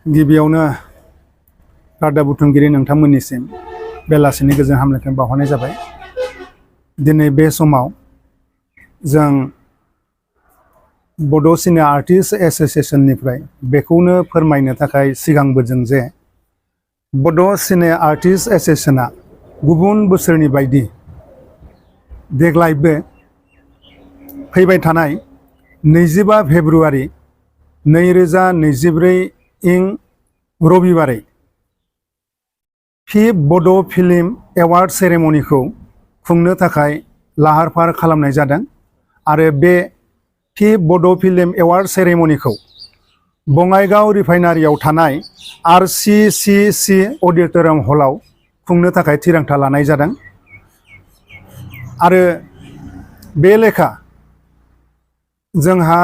गिबियावनो रादाब बुथुमगिरि नोंथांमोननिसिम बेलासिनि गोजोन हामलायनायखौ बावहरनाय जाबाय। दिनै बे समाव जों बड' सिने आर्टिस्ट एसोसिएशननिफ्राय बेखौनो फोरमायनो थाखाय सिगांबोदों जे बड' सिने आर्टिस्ट एसोसिएशना गुबुन बोसोरनि बायदि देग्लायबो फैबाय थानाय 25 फेब्रुआरि 2024 इं रबिबारै फिफ्थ बड' फिल्म एवार्ड सेरेमनिखौ खुंनो थाखाय लाहार फाहार खालामनाय जादों आरो बे फिफ्थ बड' फिल्म एवार्ड सेरेमनिखौ बङाइगाव रिफाइनारियाव थानाय RCCC अडिटोरियाम हलाव खुंनो थाखाय थिरांथा लानाय जादों आरो बे लेखा जोंहा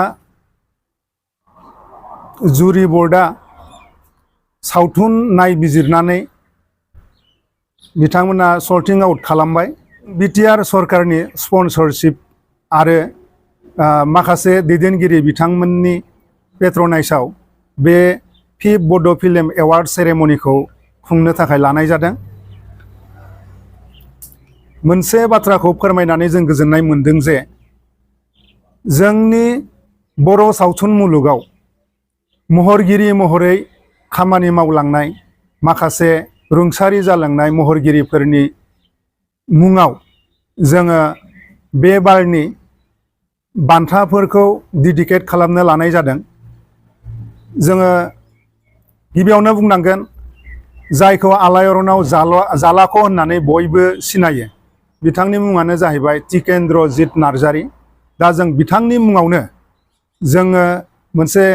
जुरि बर्डआ सावथुन नायबिजिरनानै बिथांमोना सर्टिं आउट खालामबाय। बिटिआर सरकारनि स्पन्सरशिप आरो माखासे दैदेनगिरि बिथांमोननि पेट्रनाइजआव बे फिफ्थ बड' फिल्म एवार्ड सेरेमनिखौ खुंनो थाखाय लानाय जादों। मोनसे बाथ्राखौ फोरमायनानै जों गोजोननाय मोनदों जे जोंनि बर' सावथुन मुलुगाव महरगिरि महरै खामानि मावलांनाय माखासे रुंसारि जालांनाय महरगिरिफोरनि मुङाव जोङो बे बारनि बान्थाफोरखौ डेडिकेट खालामनो लानाय जादों। जोङो गिबियावनो बुंनांगोन जायखौ आलायारनाव जालाख' होननानै बयबो सिनायो, बिथांनि मुङानो जाहैबाय टिकेन्द्रजित नार्जारी। दा जों बिथांनि मुङावनो जोङो मोनसे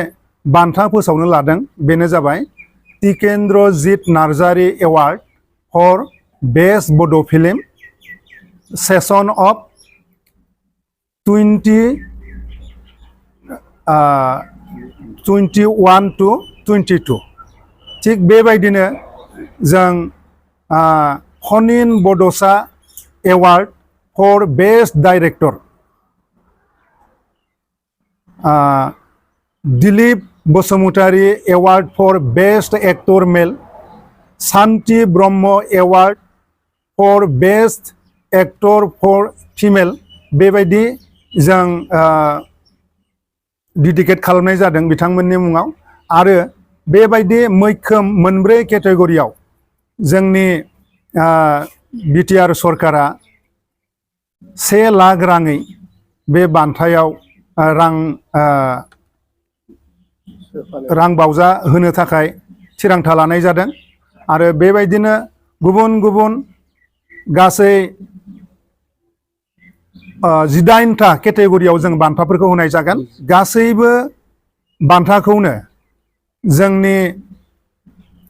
बान्था फोसावनो लादों, बेनो जाबाय Tikendrajit Narzary award for best Bodo' film session of 2021 to 22। थिग बेबायदिनो जों खनिन बड'सा award for best director, Dilip Basumatary award for best actor male, Shanti Brahma award for best actor for female, बेबायदि जों डेडिकेट खालामनाय जादों बिथांमोननि मुङाव। आरो बेबायदि मैखोम मोनब्रै केटेगरियाव जोंनि बिटिआर सरकारा 1 लाख राङै बे बान्थायाव रां बावजा होनो थाखाय थिरांथा लानाय जादों आरो बेबायदिनो गुबुन गुबुन गासै 18टा केटेगरियाव जों बान्थाफोरखौ होनाय जागोन। गासैबो बान्थाखौनो जोंनि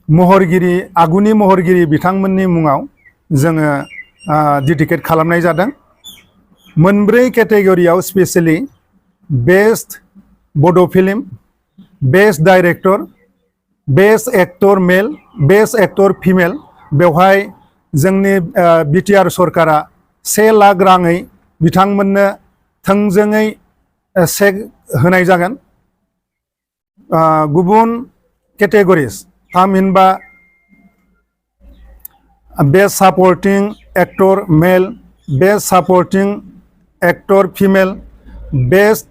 महरगिरि आगुनि महरगिरि बिथांमोननि मुङाव जोङो डेडिकेट खालामनाय जादों। मोनब्रै केटेगरियाव स्पेशेलि best Bodo' film, best director, best actor male, best actor female, बेवहाय जोंनि बिटिआर सरकारा 1 लाख राङै बिथांमोननो थोंजोङै चेक होनाय जागोन। गुबुन केटेगरिज थामहिनबा best supporting actor male, best supporting actor female, best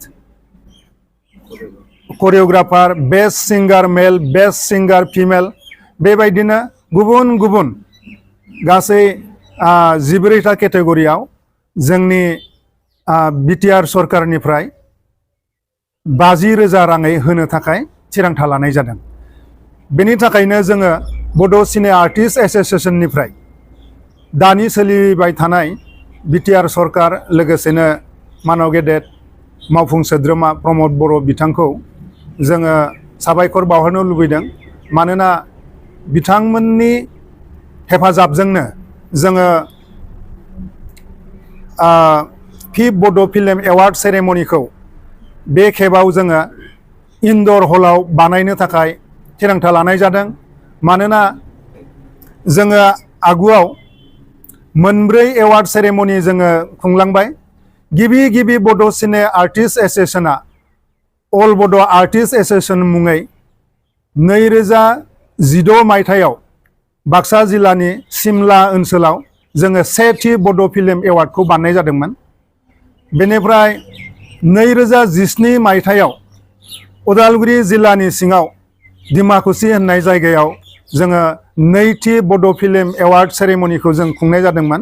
choreographer, best singer male, best सिंगार फिमेल, बेबायदिनो गुबुन गुबुन गासै 14टा केटेगरियाव जोंनि बिटिआर सरकारनिफ्राय 50,000 राङै होनो थाखाय थिरांथा लानाय जादों। बेनि थाखायनो जोङो बड' सिने आर्टिस्ट एसोसिएशननिफ्राय दानि सोलिबाय थानाय बिटिआर सरकार लोगोसेनो मानव गेदेर मावफुं सोद्रोमा प्रमद बर' बिथांखौ जोङो साबायखर बावहरनो लुबैदों। मानोना बिथांमोननि हेफाजाबजोंनो जोङो फिफ्थ बड' फिल्म एवार्ड सेरेमनिखौ बे खेबाव जोङो इनडर हलाव बानायनो थाखाय थिरांथा लानाय जादों। मानोना जोङो आगुआव मोनब्रै एवार्ड सेरेमनि जोङो खुंलांबाय। गिबि बड' सिने आर्टिस्ट एसोसिएशना अल बड' आर्टिस्ट एसोसिएशन मुङै 2016 मायथाइयाव बाक्सा जिल्लानि सिमला ओनसोलाव जोङो सेथि बड' फिल्म एवार्डखौ बाननाय जादोंमोन। बेनिफ्राय 2017 मायथाइयाव उदालगुरि जिल्लानि सिङाव डिमाकुसि होननाय जायगायाव जोङो नैथि बड' फिल्म एवार्ड सेरेमनिखौ जों खुंनाय जादोंमोन।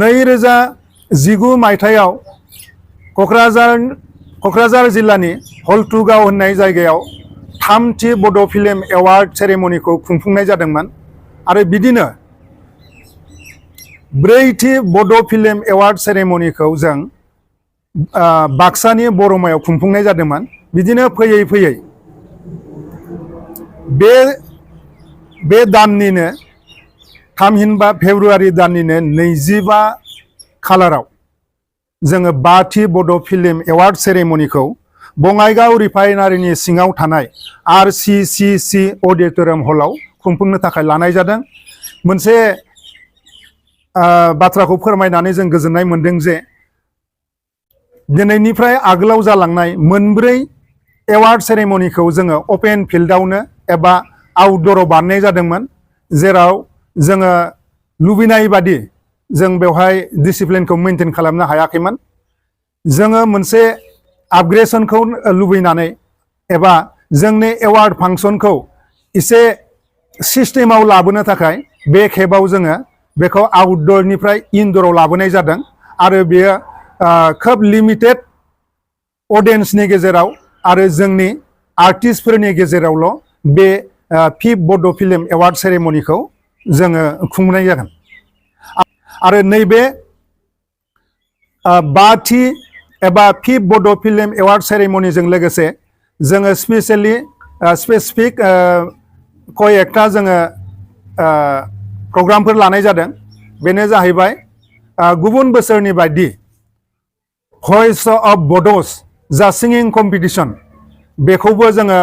2019 मायथाइयाव क'क्राझार जिल्लानि हल्टुगाव होननाय जायगायाव थामथि बड' फिल्म एवार्ड सेरेमनिखौ खुंफुंनाय जादोंमोन आरो बिदिनो ब्रैथि बड' फिल्म एवार्ड सेरेमनिखौ जों बाक्सानि बरमायाव खुंफुंनाय जादोंमोन। बिदिनो फैयै फैयै बे दाननिनो थामहिनबा फेब्रुवारि दाननिनो 25 खालाराव जोङो बाथि बड' फिल्म एवार्ड सेरेमनिखौ बङाइगाव रिफाइनारिनि सिङाव थानाय RCCC अडिटोरियाम हलाव खुंफुंनो थाखाय लानाय जादों। मोनसे बाथ्राखौ फोरमायनानै जों गोजोननाय मोनदों जे दिनैनिफ्राय आगोलाव जालांनाय मोनब्रै एवार्ड सेरेमनिखौ जोङो अपेन फिल्डआवनो एबा आउटडोराव बानायनाय जादोंमोन, जेराव जोङो लुबैनाय बादि जों बेवहाय डिसिप्लिनखौ मेनटेन खालामनो हायाखैमोन। जोङो मोनसे आपग्रेडसनखौ लुबैनानै एबा जोंनि एवार्ड फांसनखौ एसे सिस्टेमाव लाबोनो थाखाय बे खेबाव जोङो बेखौ आउटडोरनिफ्राय इनडोराव लाबोनाय जादों आरो बेयो खोब लिमिटेड अडियन्सनि गेजेराव आरो जोंनि आर्टिस्टफोरनि गेजेरावल' बे 5th बड' फिल्म एवार्ड सेरेमनिखौ जोङो खुंनाय जागोन। आरो नैबे बाथि एबा 5th बड' फिल्म एवार्ड सेरेमनिजों लोगोसे जोङो स्पेसिफिक कयेकटा जोङो प्रग्रामफोर लानाय जादों। बेनो जाहैबाय गुबुन बोसोरनि बायदि भइस अफ बड'स जा सिंगिं कम्पिटिसन, बेखौबो जोङो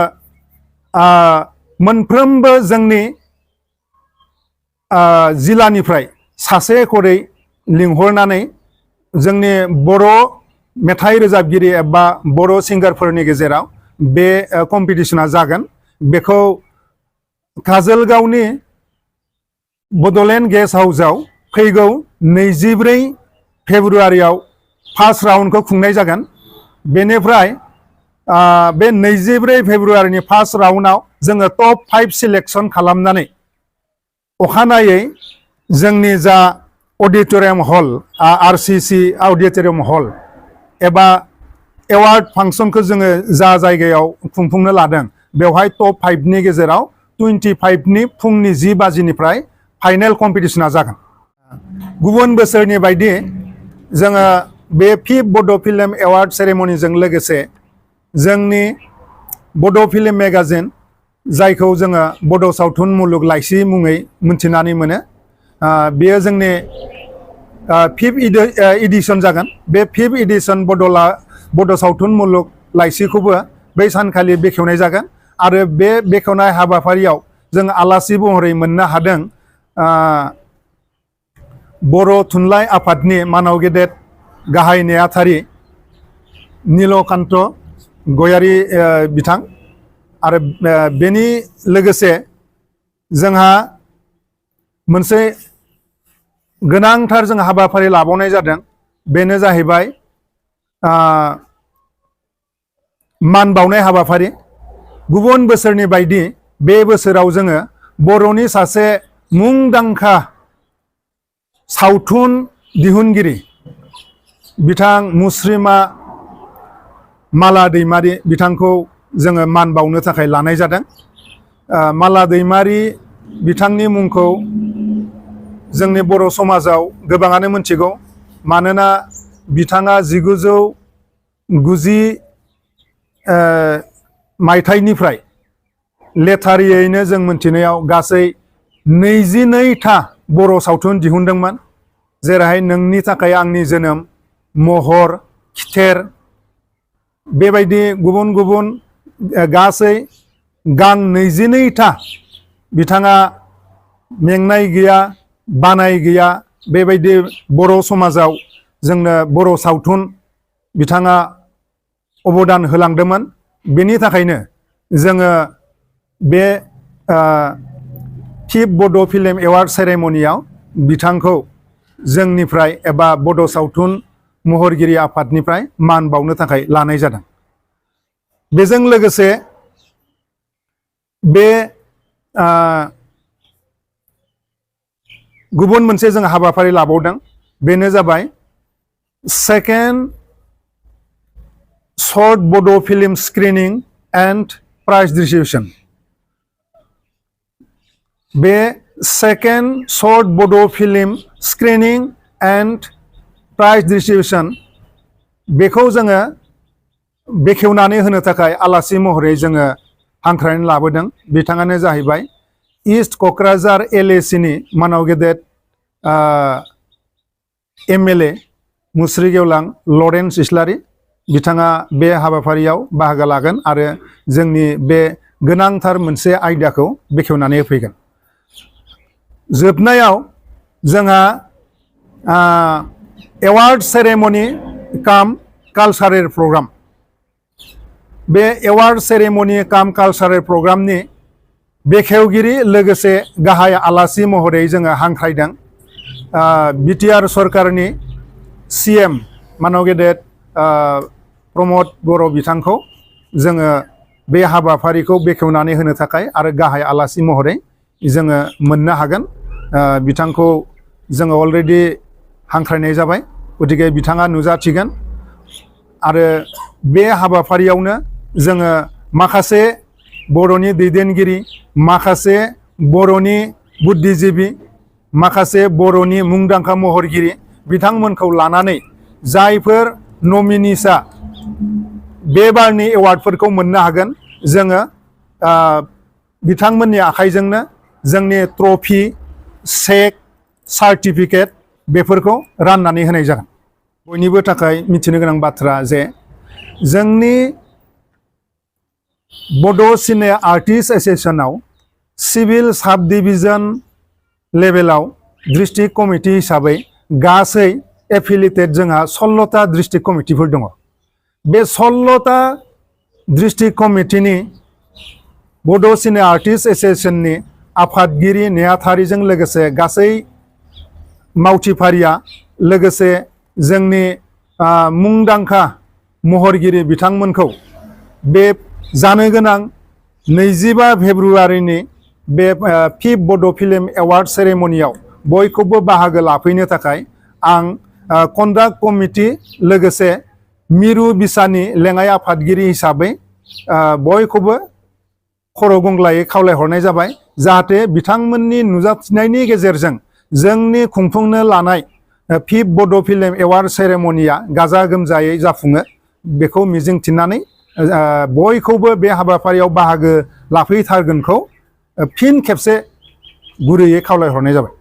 मोनफ्रोमबो जोंनि जिल्लानिफ्राय सासे खरै लिंहरनानै जोंनि बर' मेथाइ रोजाबगिरि एबा बर' सिंगारफोरनि गेजेराव बे कम्पिटिसना जागोन। बेखौ काजलगावनि बड'लेण्ड गेस्ट हाउसआव फैगौ 24 फेब्रुवारियाव फार्स्ट राउन्डखौ खुंनाय जागोन। बेनिफ्राय बे 24 फेब्रुवारिनि फार्स्ट राउन्डआव जोङो टप 5 सिलेक्सन खालामनानै अखानायै जोंनि जा अडिटोरियाम हल RCC अडिटोरियाम हल एबा एवार्ड फांसनखौ जोङो जा जायगायाव खुंफुंनो लादों बेवहाय टप 5नि गेजेराव 25नि फुंनि 10 बाजिनिफ्राय फाइनेल कम्पिटिसना जागोन। गुबुन बोसोरनि बायदि जोङो बे 5th बड' फिल्म एवार्ड सेरेमनिजों लोगोसे जोंनि बड' फिल्म मेगाजिन, जायखौ जोङो बड' सावथुन मुलुग लाइसि मुङै मिथिनानै मोनो, बेयो जोंनि 5th एडिशन जागोन। बे 5th एडिशन बड' सावथुन मुलुग लाइसिखौबो बै सानखालि बेखेवनाय जागोन आरो बे बेखेवनाय हाबाफारियाव जों आलासि महरै मोननो हादों बर' थुनलाइ आफादनि मानाव गेदेर गाहाय नेहाथारि नीलकान्त गयारी बिथां आरो बेनि लोगोसे जोंहा मोनसे गोनांथार जों हाबाफारि लाबावनाय जादों। बेनो जाहैबाय मान बावनाय हाबाफारि। गुबुन बोसोरनि बायदि बे बोसोराव जोङो बर'नि सासे मुंदांखा सावथुन दिहुनगिरि बिथां मुस्रिमा माला दैमारि बिथांखौ जोङो मान बावनो थाखाय लानाय जादों। माला दैमारि बिथांनि मुंखौ जोंनि बर' समाजाव गोबाङानो मिथिगौ, मानोना बिथाङा 1990 मायथाइनिफ्राय लेथारियैनो जों मिथिनायाव गासै 22था बर' सावथुन दिहुनदोंमोन, जेरैहाय नोंनि थाखाय आंनि जोनोम, महर, खिथेर, बेबायदि गुबुन गुबुन गासै 22था बिथाङा मेंनाय गैया, बानाय गैया, बेबायदि बर' समाजाव जोंनो बर' सावथुन बिथाङा अबदान होलांदोंमोन। बेनि थाखायनो जोङो बे फिफ्थ बड' फिल्म एवार्ड सेरेमनियाव बिथांखौ जोंनिफ्राय एबा बड' सावथुन महरगिरि आफादनिफ्राय मान बावनो थाखाय लानाय जादों। बेजों लोगोसे बे गुबुन मोनसे जों हाबाफारि लाबावदों, बेनो जाबाय second short Bodo' film screening and prize distribution. बे second short Bodo' film screening and prize distribution बेखौ जोङो बेखेवनानै होनो थाखाय आलासि महरै जोङो हांख्रायनानै लाबोदों। बिथाङानो जाहैबाय ईस्ट क'क्राझार LAC नि मानाव गेदेर MLA मुस्रि गेवलां लरेन्स इस्लारि बिथाङा बे हाबाफारियाव बाहागो लागोन आरो जोंनि बे गोनांथार मोनसे आयदाखौ बेखेवनानै होफैगोन। जोबनायाव जोंहा एवार्ड सेरेमनि काम कालचारेल प्रग्राम। बे एवार्ड सेरेमनि काम कालचारेल प्रग्रामनि बेखेवगिरि लोगोसे गाहाय आलासि महरै जोङो हांख्रायदों BTR सरकारनि CM मानाव गेदेर प्रमद बर' बिथांखौ जोङो बे हाबाफारिखौ बेखेवनानै होनो थाखाय आरो गाहाय आलासि महरै जोङो मोननो हागोन। बिथांखौ जोङो अलरेडि हांख्रायनाय जाबाय, गतिके बिथाङा नुजाथिगोन आरो बे हाबाफारियावनो जोङो माखासे बर'नि दैदेनगिरि, माखासे बर'नि बुद्धिजीबि, माखासे बर'नि मुंदांखा महरगिरि बिथांमोनखौ लानानै जायफोर नमिनिसा बे बारनि एवार्डफोरखौ मोननो हागोन, जोङो बिथांमोननि आखाइजोंनो जोंनि ट्रफि, चेक, सार्टिफिकेट बेफोरखौ राननानै होनाय जागोन। बयनिबो थाखाय मिथिनो गोनां बाथ्रा जे जोंनि बड' सिने आर्टिस्ट एसोसिएशनाव सिभिल साब डिभिजन लेभेलाव डिस्ट्रिक्ट कमिटि हिसाबै गासै एफिलिएटेड जोंहा 16टा डिस्ट्रिक्ट कमिटिफोर दङ। बे 16टा डिस्ट्रिक्ट कमिटिनि बड' सिने आर्टिस्ट एसोसिएशननि आफादगिरि नेहाथारिजों लोगोसे गासै मावथिफारिया लोगोसे जोंनि मुंदांखा महरगिरि बिथांमोनखौ बे जानो गोनां 25 फेब्रुवारिनि बे फिफ्थ बड' फिल्म एवार्ड सेरेमनियाव बयखौबो बाहागो लाफैनो थाखाय आं कन्डाक्ट कमिटि लोगोसे मिरु बिसानि लेङाइ आफादगिरि हिसाबै बयखौबो खर' गंग्लायै खावलायहरनाय जाबाय, जाहाथे बिथांमोननि नुजाथिनायनि गेजेरजों जोंनि खुंफुंनो लानाय फिफ्थ बड' फिल्म एवार्ड सेरेमनिया गाजा गोमजायै जाफुङो। बेखौ मिजिंथिनानै बयखौबो बे हाबाफारियाव बाहागो लाफैथारगोनखौ फिन खेबसे गुरैयै खावलायहरनाय जाबाय।